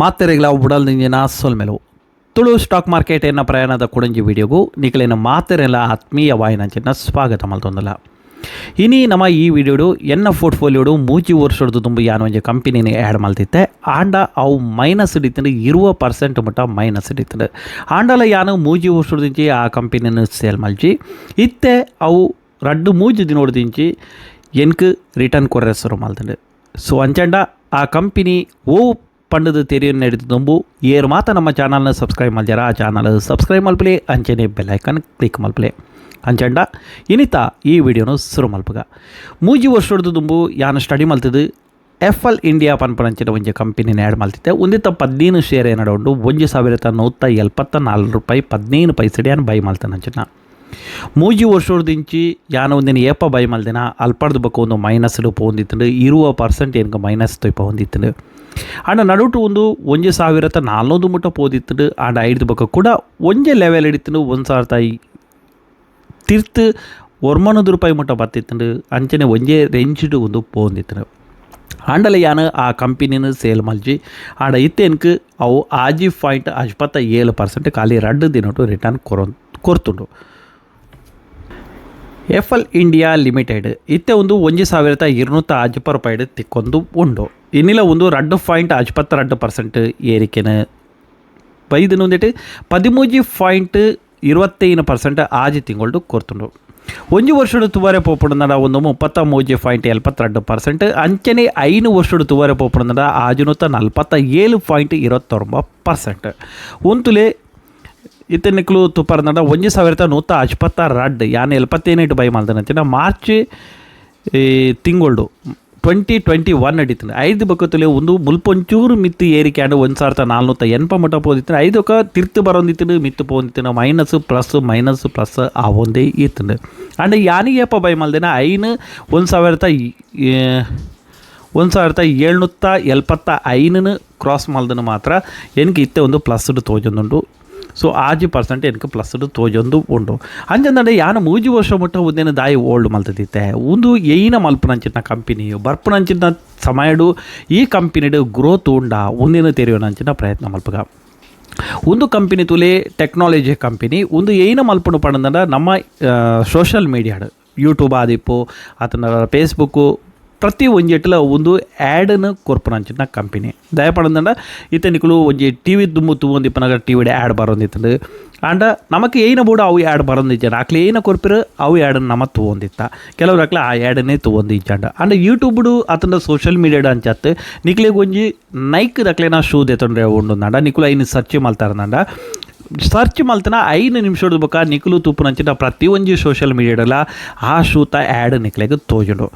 ಮಾತೆರೆಗ್ಲ ಉಡಲ್ದಿಂಜಿನ ಸೊಲ್ಮೆಲು Tulu stock market ಎನ್ನ ಪ್ರಯಾಣದ ಕುಡಂಜಿ ವಿಡಿಯೋಗು ನಿಕಲೆನ ಮಾತೆರೆಲ ಆತ್ಮೀಯ ವಾಯಿನಂಚಿನ ಸ್ವಾಗತ ಮಲ್ತೊಂದುಲ್ಲ. ಇನಿ ನಮ್ಮ ಈ ವಿಡಿಯೋಡು ಎನ್ನ ಪೋರ್ಟ್ಫೋಲಿಯೋಡು ಮೂಜಿ ವರ್ಷದ ದುಂಬು ಯಾನ್ ಒಂಜಿ ಕಂಪನಿನ ಆ್ಯಡ್ ಮಲ್ತಿತ್ತೆ. ಆಂಡ ಅವು ಮೈನಸ್ ಇತ್ತಿಂಡು, 20% ಮುಟ್ಟ ಮೈನಸ್ ಇತ್ತಿಂಡು. ಆಂಡಲ ಯಾನು ಮೂಜಿ ವರ್ಷದಿಂಚಿ ಆ ಕಂಪನಿನ ಸೇಲ್ ಮಲ್ಜಿ ಇತ್ತೆ. ಅವು ರಡ್ಡು ಮೂಜಿ ದಿನೋಡ್ದಿಂಚಿ ಎನ್ಕ್ ರಿಟರ್ನ್ ಕೊರ್ರೆ ಶುರು ಮಲ್ತಂಡು. ಸೊ ಅಂಚಂಡ ಆ ಕಂಪನಿ ಓ ಪಂಡದು ತೆರಿಯನ್ ನಡೆದು ದುಂಬು ಏರ್ ಮಾತ ನಮ್ಮ ಚಾನಲ್ನ ಸಬ್ಸ್ಕ್ರೈಬ್ ಮಲ್ಜಾರ, ಆ ಚಾನಲ್ ಸಬ್ಸ್ಕ್ರೈಬ್ ಮಲ್ಪಲೆ, ಅಂಚನೆ bell icon click ಮಲ್ಪಲೆ. ಅಂಚಂಡ ಇನಿತ ಈ ವಿಡಿಯೋನು ಶುರು ಮಲ್ಪಗ. ಮೂಜಿ ವರ್ಷದ ದುಂಬು ಯಾನು ಸ್ಟಡಿ ಮಲ್ತದು F L India ಪನ್ಪನಂಚಿನ ಒಂಜಿ ಕಂಪನಿನ ಆ್ಯಡ್ ಮಲ್ತಿತ್ತೆ. ಒಂದಿತ್ತ 15 ಶೇರ್ ಏನಾಡ ಉಂಡು. 1174 ರೂಪಾಯಿ 15 ಪೈಸೆಡ್ ಯಾನ್ ಬೈ ಮಲ್ತನಂಚಿನ. ಮೂಜಿ ವರ್ಷದಿಂಚಿ ಯಾನ ಒಂದಿನ ಏಪ ಬೈ ಮಲ್ದಿನ ಅಲ್ಪಡ್ದು ಬೊಕ್ಕ ಒಂದು ಮೈನಸ್ ಪೋಂದಿತ್ತುಂಡು. 20% ಏನಕ್ಕೆ ಮೈನಸ್ ತೊಯ್ಪ ಹೊಂದಿತ್ತುಂಡು. ಆಂಡ ನಡುಟು ಒಂದು 1400 ಮುಟ್ಟ ಪೋದಿತ್ತುಂಡು. ಆಂಡ ಐದು ಬೊಕ್ಕ ಕೂಡ ಒಂಜೆ ಲೆವೆಲ್ ಹಿಡಿತುಂಡು. 1000 ತಿರ್ತು 900 ರೂಪಾಯಿ ಮುಟ್ಟ ಬತ್ತಿತ್ತುಂಡು. ಅಂಚನೆ ಒಂಜೇ ರೇಂಜ್ಡ್ ಒಂದು ಪೋಂದಿತ್ತುಂಡು. ಆಂಡಲ ಯಾನ್ ಆ ಕಂಪನಿನ ಸೇಲ್ ಮಲ್ಜಿ. ಆಂಡ ಇತ್ತೆ ಎನ್ಕ್ ಅವು 6.57% ಖಾಲಿ ರಡ್ಡು ದಿನಟು ರಿಟರ್ನ್ ಕೊರ್ತುಂಡು. F L India limited ಇತ್ತೆ ಒಂದು 1250 ರೂಪಾಯಿ ತಿಕ್ಕೊಂದು ಉಂಡು. ಇನ್ನಿಲ ಒಂದು 2.52% ಏರಿಕೆನ ಬೈದಿನ ಒಂದಿಟ್ಟು 13.25% ಆಜಿ ತಿಂಗಳು ಕೊರ್ತುಂಡು. ಒಂಜಿ ವರ್ಷದ ತುವರೆ ಪೋಪುಂಡ ಒಂದು 33.72%. ಅಂಚನೆ ಐನು ವರ್ಷದ ತುವರೆ ಪೋಪುಂಡ 647.29%. ಉಂತುಲೆ ಇತ್ತೆ ನಿಕ್ಲು ತುಪ್ಪರ್ನಡ 1152 ಯಾನ್ 78 ಬೈ ಮಲ್ದನಂಚಿನ ಮಾರ್ಚ್ ಈ ತಿಂಗಳು 2021 ನಡೀತದೆ. ಐದು ಬೊಕ್ಕತುಲೆ ಒಂದು ಮುಲ್ಪೊಂಚೂರು ಮಿತ್ತು ಏರಿಕೆ ಆಂಡ್ 1480 ಮುಟ್ಟ ಪೋದಿತ್ತು. ಐದೊಕ ತಿರ್ತು ಬರೋಂದಿತ್ತು, ಮಿತ್ತು ಪೋಂದಿತ್ತು. Minus plus minus plus ಆವೊಂದೇ ಇತ್ತುಂಡು. And ಯಾನಿಗೆ ಏಪ by ಮಲ್ದಿನ ಐನು 1775ನ ಕ್ರಾಸ್ ಮಲ್ದನ ಮಾತ್ರ ಎನ್ಕ್ ಇತ್ತೆ ಒಂದು ಪ್ಲಸ್ ತೋಜೊಂದುಂಡು. ಸೊ 6% ಎನ್ಕ್ ಪ್ಲಸ್ ತೋಜೊಂದು ಉಂಡು. ಅಂಚಂದಂಡೆ ಯಾನ ಮೂಜಿ ವರ್ಷ ಮುಟ್ಟ ಒಂದೇನು ದಾಯಿ ಓಲ್ಡ್ ಮಲ್ತದಿತ್ತೆ? ಒಂದು ಏಯ್ನ ಮಲ್ಪುನಂಚಿನ ಕಂಪನಿ ಬರ್ಪುನಂಚಿನ ಸಮಯಡು ಈ ಕಂಪನಿಡು ಗ್ರೋತ್ ಉಂಡ ಒಂದೇನು ತೆರೆಯೋನಂಚಿನ ಪ್ರಯತ್ನ ಮಲ್ಪಗ. ಒಂದು ಕಂಪನಿ ತುಲೆ, ಟೆಕ್ನಾಲಜಿ ಕಂಪನಿ ಒಂದು ಏನ ಮಲ್ಪುಂಡು ಪಂಡಂಡ ನಮ್ಮ ಸೋಷಲ್ ಮೀಡಿಯಾಡ್ ಯೂಟ್ಯೂಬ್ ಆದಿಪ್ಪು ಆತನ ಫೇಸ್ಬುಕ್ಕು ಪ್ರತಿ ಒಂಜೆಟ್ಲ ಒಂದು ಆ್ಯಡನ್ನು ಕೊರ್ಪುನಂಚಿನ ಕಂಪನಿ. ದಯಪಡಂದಂಡ ಇತ್ತೆ ನಿಕುಲು ಒಂಜಿ ಟಿ ವಿ ದುಂಬು ತೂವೊಂದಿಪ್ಪನಗ ಟಿ ವಿಡ್ ಆ್ಯಡ್ ಬರೋಂದಿತ್ತಂಡು. ಆಂಡ ನಮಕ್ ಏನ ಬೋಡು ಅವು ಆ್ಯಡ್ ಬರೋಂದಿಜ್ಜಾಂಡ. ಅಕ್ಲೆ ಏನ ಕೊರ್ಪಿರು ಅವು ಆ್ಯಡನ್ನು ನಮ ತೂವೊಂದಿತ್ತ. ಕೆಲವ್ರು ಅಕ್ಲೆ ಆ ಆ್ಯಡನ್ನೇ ತೂವೊಂದಿಜ್ಜಾಂಡ. ಆಂಡ ಯೂಟ್ಯೂಬ್ಡು ಆತಂಡ ಸೋಷಿಯಲ್ ಮೀಡಿಯಾಡ್ ಅಂಚತ್ ನಿಕ್ಲೆಗ್ ಒಂಜಿ ನೈಕ್ ದಕ್ಲೆನ ಶೂ ದೆತೊಂಡ್ರೆ ಉಂಡು. ನಿಕುಲು ಐನ್ ಸರ್ಚ್ ಮಲ್ತಾರಂಡ, ಸರ್ಚ್ ಮಲ್ತನ 5 ನಿಮಿಷದ ಬೊಕ್ಕ ನಿಕುಲು ತೂಪುನಂಚಿನ ಪ್ರತಿ ಒಂಜಿ ಸೋಷಿಯಲ್ ಮೀಡಿಯಾಡಲ ಆ ಶೂತ ಆ್ಯಡ್ ನಿಕ್ಲೆಗ್ ತೋಜುಂಡು.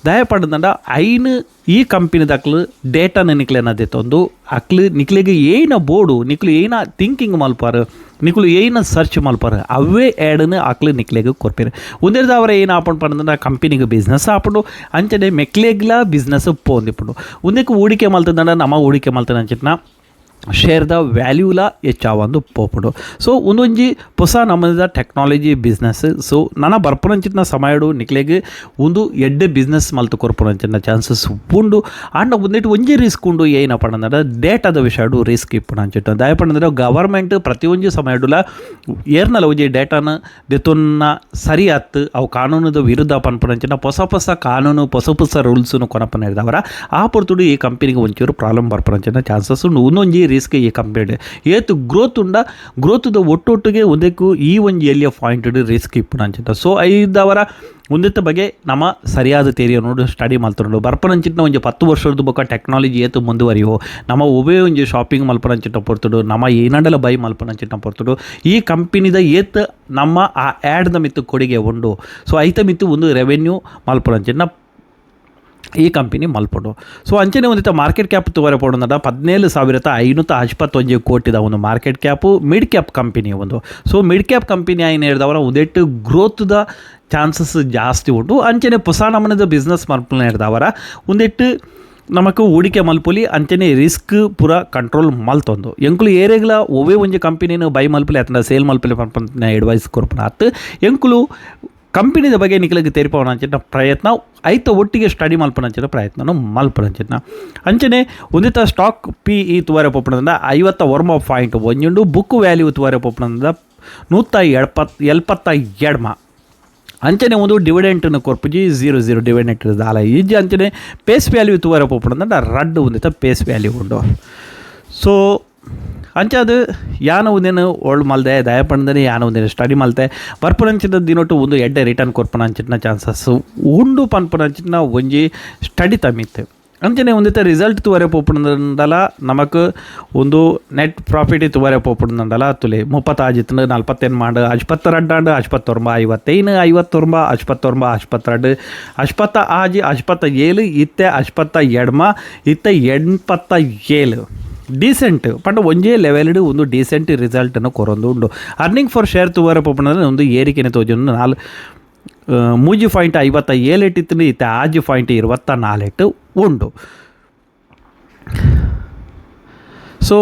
ದಯಪಡಂದಂಡ ಐನ್ ಈ ಕಂಪನಿದಕ್ಲು ಡೇಟಾನ ನಿಕ್ಲೆನ ದೆತ್ತೊಂದು ಅಕ್ಲು ನಿಕ್ಲೆಗ್ ಏನ ಬೋಡು, ನಿಕ್ಲು ಏನ ಥಿಂಕಿಂಗ್ ಮಲ್ಪಾರು, ನಿಕುಲು ಏನ ಸರ್ಚ್ ಮಲ್ಪಾರು, ಅವೇ ಆ್ಯಡನ್ನು ಅಕ್ಲು ನಿಕ್ಲೆಗ್ ಕೊರ್ಪೆರ್. ಉಂದೆರ್ದಾವರ ಏನ ಆಪುಂಡು ಪಂಡಂಡ ಕಂಪನಿಗೆ ಬಿಸ್ನೆಸ್ ಆಪುಂಡು, ಅಂಚನೆ ಮೆಕ್ಲೆಗ್ಲ ಬಿಸ್ನೆಸ್ ಪೋಂದಿಪ್ಪುಂಡು. ಉಂದೆಕ್ ಹೂಡಿಕೆ ಮಲ್ತದಂಡ ನಮ ಹೂಡಿಕೆ ಮಲ್ತನಂಚಿನ ಶೇರ್ದ ವ್ಯಾಲ್ಯೂಲ ಹೆಚ್ಚಾವೊಂದು ಪೋಪುಂಡು. ಸೊ ಒಂದೊಂಜಿ ಹೊಸ ನಮೂನೆದ technology business. So ನನ ಬರ್ಪುನಂಚಿನ ಸಮಯಡು ನಿಕ್ಲೆಗ್ ಒಂದು ಎಡ್ಡೆ ಬಿಸ್ನೆಸ್ ಮಲ್ತು ಕೊರ್ಪುನಂಚಿನ ಚಾನ್ಸಸ್ ಉಂಡು. ಆಂಡ ಒಂದೆಟ್ ಒಂಜಿ ರಿಸ್ಕ್ ಉಂಡು. ಏನಪ್ಪ ಪಂಡಂದ್ರೆ ಡೇಟಾದ ವಿಷಯಡು ರಿಸ್ಕ್ ಇಪ್ಪುನಂಚಿನ. ದಯಪಂಡಂದ್ರೆ ಗವರ್ಮೆಂಟ್ ಪ್ರತಿಯೊಂಜಿ ಸಮಯಡುಲ ಏರ್ನಲ ಒಂಜಿ ಡೇಟಾನ ದೆತೊನ್ನ ಸರಿ ಆತ್, ಅವು ಕಾನೂನುದ ವಿರುದ್ಧ ಪನ್ಪುನಂಚಿನ ಹೊಸ ಹೊಸ ಕಾನೂನು, ಹೊಸ ಹೊಸ ರೂಲ್ಸ್ನು ಕೊನಪನ ಹಿಡ್ದವರ ಆ ಪೊರ್ತುಡು ಈ ಕಂಪನಿಗೆ ಒಂಚೂರು ಪ್ರಾಬ್ಲಮ್ ಬರ್ಪುನಂಚಿನ ಚಾನ್ಸಸ್ ಉಂಡು. ಒಂದೊಂಜಿ ರಿಸ್ಕ್ ಈ ಕಂಪನಿ. ಏತ್ ಗ್ರೋತ್ ಉಂಡ, ಗ್ರೋತ್ದ ಒಟ್ಟೊಟ್ಟಿಗೆ ಒಂದಕ್ಕೂ ಈ ಒಂಜಿ ಎಲ್ಲಿಯ ಪಾಯಿಂಟ್ ರಿಸ್ಕ್ ಇಪ್ಪುನಂಚಿನ. ಸೊ ಐದವರ ಒಂದೆತ್ತ ಬಗ್ಗೆ ನಮ್ಮ ಸರಿಯಾದ ತೆರಿಯ ನೋಡು, ಸ್ಟಡಿ ಮಲ್ತುಂಡು. ಬರ್ಪನಂಚಿನ ಒಂಜಿ 10 ವರ್ಷದ ಬೊಕ್ಕ ಟೆಕ್ನಾಲಜಿ ಏತು ಮುಂದುವರಿಯೋ, ನಮ್ಮ ಒಬ್ಬೇ ಒಂಜಿ ಶಾಪಿಂಗ್ ಮಲ್ಪನಂಚಿನ ಪೊರ್ತುಡು, ನಮ್ಮ ಏನಂಡಲ ಬೈ ಮಲ್ಪನಂಚಿನ ಪೊರ್ತುಡು ಈ ಕಂಪನಿದ ಏತ್ ನಮ್ಮ ಆ ಆ್ಯಡ್ದ ಮಿತ್ತು ಕೊಡುಗೆ ಉಂಡು. ಸೊ ಐತ ಮಿತ್ತು ಒಂದು ರೆವೆನ್ಯೂ ಮಲ್ಪನಂಚಿನ ಈ ಕಂಪನಿ ಮಲ್ಪುಂಡು. ಸೊ ಅಂಚನೆ ಒಂದಿತ್ತ ಮಾರ್ಕೆಟ್ ಕ್ಯಾಪ್ ತುವರೆ ಪೋಡುಂಡ 17,551 ಕೋಟಿದ ಒಂದು market cap, mid cap company ಒಂದು. So mid cap company ಆಯಿನ ಹಿಡ್ದವರ ಒಂದೆಟ್ಟು ಗ್ರೋತ್ದ ಚಾನ್ಸಸ್ ಜಾಸ್ತಿ ಉಂಟು. ಅಂಚನೆ ಹೊಸ ನಮೂನೆದ ಬಿಸ್ನೆಸ್ ಮಲ್ಪುನ ಹಿಡ್ದವರ ಒಂದೆಟ್ಟು ನಮಕ್ ಹೂಡಿಕೆ ಮಲ್ಪೊಲಿ. ಅಂಚನೆ ರಿಸ್ಕ್ ಪೂರ ಕಂಟ್ರೋಲ್ ಮಲ್ತೊಂದು ಎಂಕುಲು ಏರೆಗ್ಲ ಒವ್ವೇ ಒಂಜಿ ಕಂಪನಿನ ಬೈ ಮಲ್ಪಲೆ ಅಥವಾ ಸೇಲ್ ಮಲ್ಪಲೆ ಪನ್ಪಂತಿನ ಅಡ್ವೈಸ್ ಕೊರ್ಪುನ ಅತ್ ಎಂಕುಲು. ಕಂಪನಿದ ಬಗ್ಗೆ ನಿಕ್ಲೆಗ್ ತೆರಿಪಾವನಂಚಿನ ಪ್ರಯತ್ನ ಐತ ಒಟ್ಟಿಗೆ ಸ್ಟಡಿ ಮಲ್ಪನಂಚಿನ ಪ್ರಯತ್ನ ಮಲ್ಪನಂಚಿನ. ಅಂಚನೆ ಒಂದಿತ stock P E ತುವರೆ ಪೋಪುನಂದ 59.1, book value ತುವರೆ ಪೋಪುನಂದ 172. ಅಂಚನೆ ಒಂದು ಡಿವಿಡೆಂಟ್ನ ಕೊರ್ಪುಜಿ 0.0 ಡಿವಿಡೆಂಟ್ ದಾಲ ಇಜ್ಜಿ. ಅಂಚನೆ ಪೇಸ್ ವ್ಯಾಲ್ಯೂ ತುವರೆ ಪೋಪುನಂದ 2 ಒಂದಿತ ಪೇಸ್ ವ್ಯಾಲ್ಯೂ ಉಂಡು. ಸೊ ಅಂಚಾದ ಯಾನ ಒಂದೇನು ಓಲ್ಡ್ ಮಲ್ದೆ ದಯಪಂಡನೆ ಯಾನ ಒಂದೇನು ಸ್ಟಡಿ ಮಲ್ತೆ ಬರ್ಪುನಂಚಿನ ದಿನೊಟ್ಟು ಒಂದು ಎಡ್ಡೆ ರಿಟರ್ನ್ ಕೊರ್ಪುನಂಚಿನ ಚಾನ್ಸಸ್ ಉಂಡು ಪನ್ಪುನಂಚಿನ ಒಂಜಿ ಸ್ಟಡಿ ತಮ್ಮಿತ್ತು. ಅಂಚನೆ ಒಂದಿತ ರಿಸಲ್ಟ್ ತುವರೆ ಪೋಪುನಂದಲ ನಮಕ್ ಒಂದು ನೆಟ್ ಪ್ರಾಫಿಟ್ ತುವರೆ ಪೋಪುನಂದಲ ತುಲೆ 36 48 ಮಾಂಡು 62 69 55 59 59 62 56 57 ಇತ್ತೆ 62 ಇತ್ತೆ 87 ಡೀಸೆಂಟ್ ಪಂಡ ಒಂಜೇ ಲೆವೆಲ್ಡ್ ಒಂದು ಡೀಸೆಂಟ್ ರಿಸಲ್ಟನ್ನು ಕೊರೊಂದು ಉಂಡು. Earning for share ತುವರೆ ಪೋಪುನಂದ್ರೆ ಒಂದು ಏರಿಕೆನೆ ತೋಜೊಂದು 4 3.57 ಇತ್ತು ಇತ್ತೆ 6.24 ಉಂಡು. ಸೊ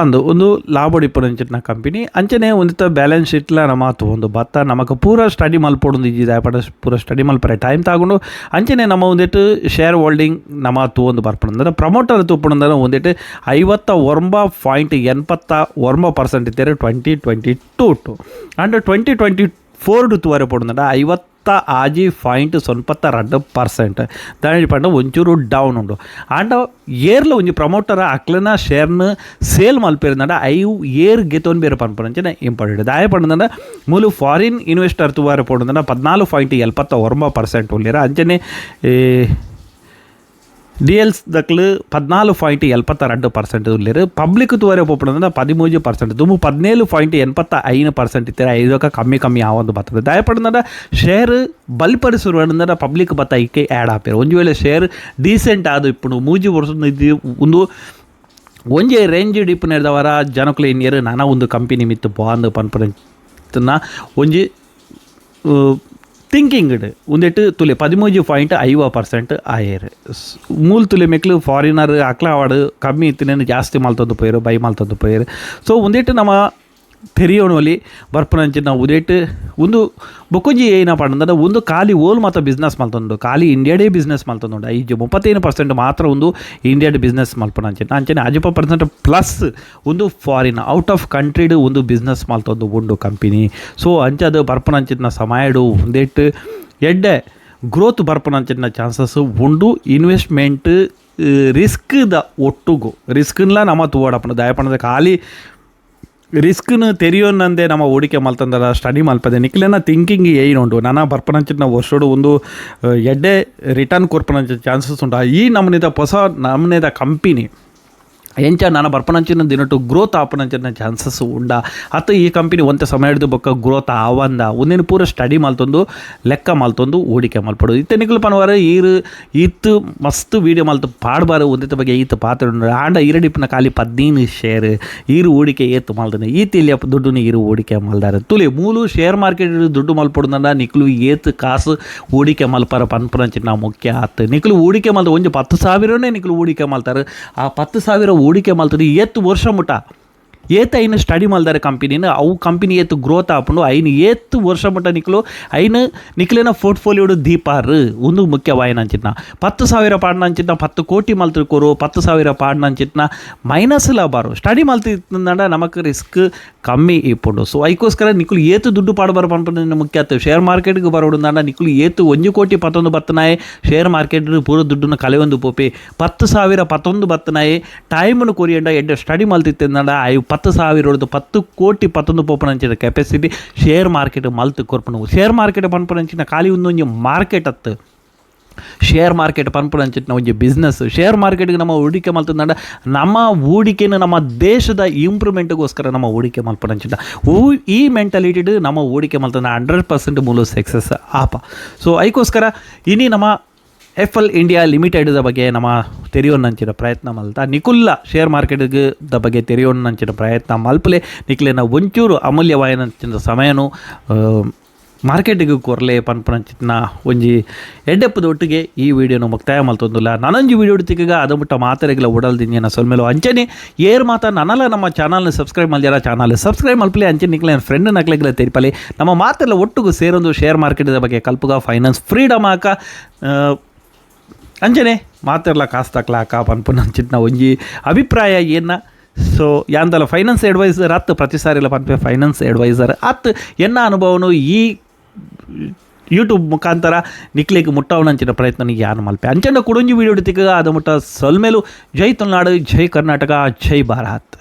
ಅಂದು ಒಂದು ಲಾಭಡಿಪ್ಪುನಂಚಿನ ಕಂಪನಿ. ಅಂಚನೆ ಒಂದಿತ್ತ ಬ್ಯಾಲೆನ್ಸ್ ಶೀಟ್ಲ ನಮ್ಮ ಒಂದು ಬತ್ತ ನಮಕ್ ಪೂರ ಸ್ಟಡಿ ಮಲ್ಪೊಡೊಂದು ಇಜ್ಜಿ ದಾಯೆ ಪಂಡ ಪೂರ ಸ್ಟಡಿ ಮಲ್ಪರೆ ಟೈಮ್ ತಾಗೊಂಡು. ಅಂಚನೆ ನಮ್ಮ ಒಂದಿಟ್ಟು ಶೇರ್ ಹೋಲ್ಡಿಂಗ್ ನಮ್ಮ ತೂವೊಂದು ಬರ್ಪುನಂದ್ರೆ ಪ್ರಮೋಟರ್ ತೂಪುನಂದ್ರೆ ಒಂದಿಟ್ಟು 59.89% ಇತ್ತೇರು 2022 and 2024 ತೂವರೆ ಪೋಡುಂಡ 56.92%. ದಾನಿ ಪಂಡ ಒಂಚೂರು ಡೌನ್ ಉಂಡು. ಆಂಡ ಏರ್ಲ ಒಂಜಿ ಪ್ರಮೋಟರ್ ಅಕ್ಲೆನ ಶೇರ್ನ ಸೇಲ್ ಮಲ್ಪೆರ್ಂಡ ಐವು ಏರ್ ಗೆತೊನ್ ಬೇರೆ ಪನ್ಪುನಂಚಿನ ಇಂಪಾರ್ಟೆಂಟ್. ದಾಯ ಪಂಡಂಡ ಮೂಲು ಫಾರಿನ್ ಇನ್ವೆಸ್ಟರ್ ತೂವರೆ ಪೋಡುಂಡ 14.79% ಉಲ್ಲೆರ್. ಅಂಚನೆ ಡಿ ಎಲ್ಸ್ ದಕ್ಲು 14.72% ಉಲ್ಲೆರ್. ಪಬ್ಲಿಕ್ ತೂವರೆ ಪೋಪುನಂಡ 13% ದುಂಬು 17.85% ಇತ್ತೆರ್. ಐದೊಕ ಕಮ್ಮಿ ಕಮ್ಮಿ ಆವೊಂದು ಬರ್ತದೆ. ದಾಯ ಪಂಡಂಡ ಶೇರ್ ಬಲ್ಪರೆ ಸುರು ಪಂಡ ಪಬ್ಲಿಕ್ ಬತ್ತ ಐಕೆ ಆ್ಯಡ್ ಆಪೆರ್. ಒಂಜಿ ವೇಳೆ ಶೇರ್ ಡೀಸೆಂಟ್ ಆದ್ ಇಪ್ಪುಂಡು 3 ವರ್ಷ ಒಂದು ಒಂಜೇ ರೇಂಜ್ ಇಪ್ಪುನೆರ್ದವರ ಜನಕುಲು ಎನ್ನಿಯೆರ್ ನನ ಒಂದು ಕಂಪನಿ ಮಿತ್ತ್ ಪೋಂದು ಪನ್ಪುನ ಒಂಜಿ ಥಿಂಕಿಂಗ್ ಉಂದೆಟ್ ತುಲೆ 13.50% ಆಯೆರ್. ಮೂಲು ತುಲೆ ಮೆಕ್ಲು ಫಾರಿನರ್ ಅಕ್ಲ ಆವಡ್ ಕಮ್ಮಿ ಇತ್ತಿನ ಜಾಸ್ತಿ ಮಲ್ತೊಂದು ಪೋಯೆರ್ ಬೈ ಮಲ್ತೊಂದು ಪೋಯೆರ್. ಸೊ ಉಂದೆಟ್ ನಮ ತೆರಿಯೋಣೊಲಿ ಬರ್ಪುನಂಚಿನ ಉಂದೆಟ್ ಉಂದು ಬೊಕ್ಕೊಂಜಿ ಏನ ಪಂಡಂಡ ಒಂದು ಖಾಲಿ ಓಲ್ ಮಾತ ಬಿಸ್ನೆಸ್ ಮಲ್ತೊಂದು ಖಾಲಿ ಇಂಡಿಯಾಡೇ ಬಿಸ್ನೆಸ್ ಮಲ್ತೊಂದುಂಡು. ಐಜ್ 35% ಮಾತ್ರ ಒಂದು ಇಂಡಿಯಾಡ್ ಬಿಸ್ನೆಸ್ ಮಲ್ಪುನಂಚಿನ. ಅಂಚನೆ 50% ಪ್ಲಸ್ ಒಂದು foreign out of ಕಂಟ್ರಿಡ್ ಒಂದು ಬಿಸ್ನೆಸ್ ಮಲ್ತೊಂದು ಉಂಡು ಕಂಪನಿ. ಸೊ ಅಂಚದ ಬರ್ಪುನಂಚಿನ ಸಮಯಡು ಉಂದೆಟ್ ಎಡ್ಡೆ ಗ್ರೋತ್ ಬರ್ಪುನಂಚಿನ ಚಾನ್ಸಸ್ ಉಂಡು. ಇನ್ವೆಸ್ಟ್ಮೆಂಟ್ ರಿಸ್ಕ್ ದ ಒಟ್ಟುಗು ರಿಸ್ಕ್ನ್ಲ ನಮ ತೂವೊಡಪುಂಡು. ದಾಯೆ ಪಂಡ ಖಾಲಿ ರಿಸ್ಕ್ನು ತೆರಿಯೊನ್ನಂದೆ ನಮ್ಮ ಹೂಡಿಕೆ ಮಲ್ತಂದರ ಸ್ಟಡಿ ಮಲ್ಪದೆ ನಿಕ್ಲೆನ ಥಿಂಕಿಂಗ್ ಏನ್ ಉಂಡು ನನ ಬರ್ಪುನಂಚಿನ ವರ್ಷಡು ಒಂದು ಎಡ್ಡೆ ರಿಟರ್ನ್ ಕೊರ್ಪುನಂಚಿನ ಚಾನ್ಸಸ್ ಉಂಡು. ಈ ನಮೂನಿದ ಹೊಸ ನಮೂನೆದ ಕಂಪನಿ ಎಂಚ ನನ ಬರ್ಪುನಂಚಿನ ದಿನಟ್ಟು ಗ್ರೋತ್ ಆಪುನಂಚಿನ ಚಾನ್ಸಸ್ ಉಂಡ ಅತ್ತ ಈ ಕಂಪನಿ ಒಂತೆ ಸಮಯ ಹಿಡಿದು ಬೊಕ್ಕ ಗ್ರೋತ್ ಆವಂದ ಒಂದೇನು ಪೂರ ಸ್ಟಡಿ ಮಲ್ತೊಂದು ಲೆಕ್ಕ ಮಲ್ತೊಂದು ಹೂಡಿಕೆ ಮಲ್ಪೊಡು. ಇತ್ತೆ ನಿಕುಲು ಪನವಾರ ಈರ್ ಈತ್ ಮಸ್ತ್ ವೀಡಿಯೋ ಮಲ್ತು ಪಾಡ್ಬಾರು ಒಂದೆತ ಬಗ್ಗೆ ಈತ್ ಪಾತ್ರ ಆಂಡ ಈರಡಿಪ್ಪುನ ಖಾಲಿ 15 ಶೇರ್ ಈರು ಹೂಡಿಕೆ ಏತ್ ಮಲ್ದನೆ ಈತ್ ಇಲ್ಲಿ ದುಡ್ಡುನು ಈರು ಹೂಡಿಕೆ ಮಲ್ದಾರೆ ತುಲೆ ಮೂಲು ಶೇರ್ ಮಾರ್ಕೆಟ್ ದುಡ್ಡು ಮಲ್ಪೊಡುಂಡ ನಿಕುಲು ಏತ್ ಕಾಸು ಹೂಡಿಕೆ ಮಲ್ಪರ ಪನ್ಪುನಂಚಿನ ಮುಖ್ಯ ಆತ್. ನಿಕುಲು ಹೂಡಿಕೆ ಮಲ್ತ ಒಂಜಿ 10,000 ನಿಕುಲು ಹೂಡಿಕೆ ಮಲ್ತಾರೆ ಆ 10,000 ಹೂಡಿಕೆ ಮಲ್ತದೆ ಏತ್ ವರ್ಷ ಮುಟ ಏತ್ ಐನ್ ಸ್ಟಡಿ ಮಲ್ದಾರೆ ಕಂಪನಿನ ಅವು ಕಂಪನಿ ಏತ್ ಗ್ರೋತ್ ಆಪುಂಡು ಐನ್ ಏತ್ ವರ್ಷ ಮುಟ ನಿಕ್ಲು ಐನ್ ನಿಕ್ಲೆನ ಪೋರ್ಟ್ಫೋಲಿಯೋಡು ದೀಪಾರ್ ಒಂದು ಮುಖ್ಯವಾಯಿನಂಚಿನ 10,000 ಪಾಡ್ನಂಚಿನ 10 ಕೋಟಿ ಮಲ್ತು ಕೊರು 10,000 ಪಾಡ್ನಂಚಿನ ಮೈನಸ್ ಬಾರು ಸ್ಟಡಿ ಮಲ್ತಿತ್ತಂಡ ನಮಕ್ ರಿಸ್ಕ್ ಕಮ್ಮಿ ಇಪ್ಪುಂಡು. ಸೊ ಐಕೋಸ್ಕರ ನಿಕ್ಲು ಏತು ದುಡ್ಡು ಪಾಡ್ಬಾರ ಪನ್ಪುನ ಮುಖ್ಯ ಆತು. ಶೇರ್ ಮಾರ್ಕೆಟ್ಗೆ ಬರೋಡು ನಿಕ್ಲು ಏತು 1 ಕೋಟಿ 11 ಬತ್ತನಾಯೆ ಶೇರ್ ಮಾರ್ಕೆಟ್ ಪೂರ ದುಡ್ಡುನ ಕಲೆಯೊಂದು ಪೋಪೆ 10,000 11 ಬತ್ತನಾಯೆ ಟೈಮ್ನು ಕೊರಿಯಂಡ ಎಡ್ಡೆ ಸ್ಟಡಿ ಮಲ್ತಿತ್ತಂಡ I 10,000 10 ಕೋಟಿ 11 ಪೋಪುನಂಚಿನ capacity share market ಮಲ್ತು ಕೊರ್ಪುನು. Share market ಪನ್ಪುನಂಚಿನ ಖಾಲಿ ಒಂದೊಂಜಿ ಮಾರ್ಕೆಟ್ ಅತ್ತು ಶೇರ್ ಮಾರ್ಕೆಟ್ ಪನ್ಪುನಂಚಿನ ಒಂಜಿ ಬಿಸ್ನೆಸ್. ಶೇರ್ ಮಾರ್ಕೆಟ್ಗೆ ನಮ್ಮ ಹೂಡಿಕೆ ಮಲ್ತಂಡ ನಮ್ಮ ಹೂಡಿಕೆನ ನಮ್ಮ ದೇಶದ ಇಂಪ್ರೂವ್ಮೆಂಟ್ಗೋಸ್ಕರ ನಮ್ಮ ಹೂಡಿಕೆ ಮಲ್ಪುನಂಚಿನ ಈ ಮೆಂಟಾಲಿಟಿಡ್ ನಮ್ಮ ಹೂಡಿಕೆ ಮಲ್ತಂಡ 100% ಮೂಲ ಸಕ್ಸಸ್ ಆಪ. ಸೊ ಐಕೋಸ್ಕರ ಇನಿ ನಮ್ಮ F L India limited ಬಗ್ಗೆ ನಮ್ಮ ತೆರಿಯೋನಂಚಿನ ಪ್ರಯತ್ನ ಮಲ್ತ ನಿಕುಲ್ಲ ಶೇರ್ ಮಾರ್ಕೆಟ್ಗೆ the ಬಗ್ಗೆ ತೆರಿಯೋನಂಚಿನ ಪ್ರಯತ್ನ ಮಲ್ಪಲೆ ನಿಕ್ಲೆನ ಒಂಚೂರು ಅಮೂಲ್ಯವಾಯಿನಂಚಿನ ಸಮಯನು ಮಾರ್ಕೆಟಿಗೆ ಕೊರ್ಲೆ ಪನ್ಪುನಂಚಿತ್ತಿನ ಒಂಜಿ ಎಡ್ಡೆಪ್ಪದ ಒಟ್ಟಿಗೆ ಈ ವಿಡಿಯೋನು ಮುಕ್ತಾಯ ಮಲ್ತೊಂದುಲ್ಲ. ನನೊಂಜಿ ವಿಡಿಯೋ ತಿಕ್ಕಗ ಅದು ಮುಟ್ಟ ಮಾತೆರೆಗ್ಲ ಉಡಲ್ ದಿಂಜಿನ ಸೊಲ್ಮೆಲು. ಅಂಚನೆ ಏರ್ ಮಾತ ನನಲ ನಮ್ಮ ಚಾನಲ್ನ ಸಬ್ಸ್ಕ್ರೈಬ್ ಮಲ್ಜರ, ಚಾನಲ್ ಸಬ್ಸ್ಕ್ರೈಬ್ ಮಲ್ಪಲೆ. ಅಂಚನೆ ನಿಕ್ಲೆ ಫ್ರೆಂಡ್ ನಕ್ಲೆಗ್ಲ ತೆರಿಪಲೆ. ನಮ್ಮ ಮಾತೆಲ್ಲ ಒಟ್ಟುಗು ಸೇರೊಂದು ಶೇರ್ ಮಾರ್ಕೆಟ್ದ ಬಗ್ಗೆ ಕಲ್ಪುಗ, ಫೈನಾನ್ಸ್ ಫ್ರೀಡಮ್ ಆಕ, ಅಂಚನೆ ಮಾತೆರ್ಲ ಕಾಸ್ ತಕ್ಲಾಕ ಪನ್ಪುನಂಚಿತ್ತಿನ ಒಂಜಿ ಅಭಿಪ್ರಾಯ ಏನ. ಸೊ ಯಾಂದಲ ಫೈನಾನ್ಸ್ ಅಡ್ವೈಸರ್ ಅತ್, ಪ್ರತಿ ಸಾರಿಲ ಪನ್ಪೆ, ಫೈನಾನ್ಸ್ ಅಡ್ವೈಸರ್ ಅತ್. ಎನ್ನ ಅನುಭವನು ಈ ಯೂಟ್ಯೂಬ್ ಮುಖಾಂತರ ನಿಕ್ಲೆಗ್ ಮುಟ್ಟಾವನಂಚಿನ ಪ್ರಯತ್ನ ಯಾನು ಮಲ್ಪೆ. ಅಂಚನೆ ಕುಡೊಂಜಿ ವಿಡಿಯೋ ತಿಕ್ಕಗ ಅದು ಮುಟ್ಟ ಸೊಲ್ಮೆಲು. ಜೈ ತುಳುನಾಡು, ಜೈ ಕರ್ನಾಟಕ, ಜೈ ಭಾರತ್.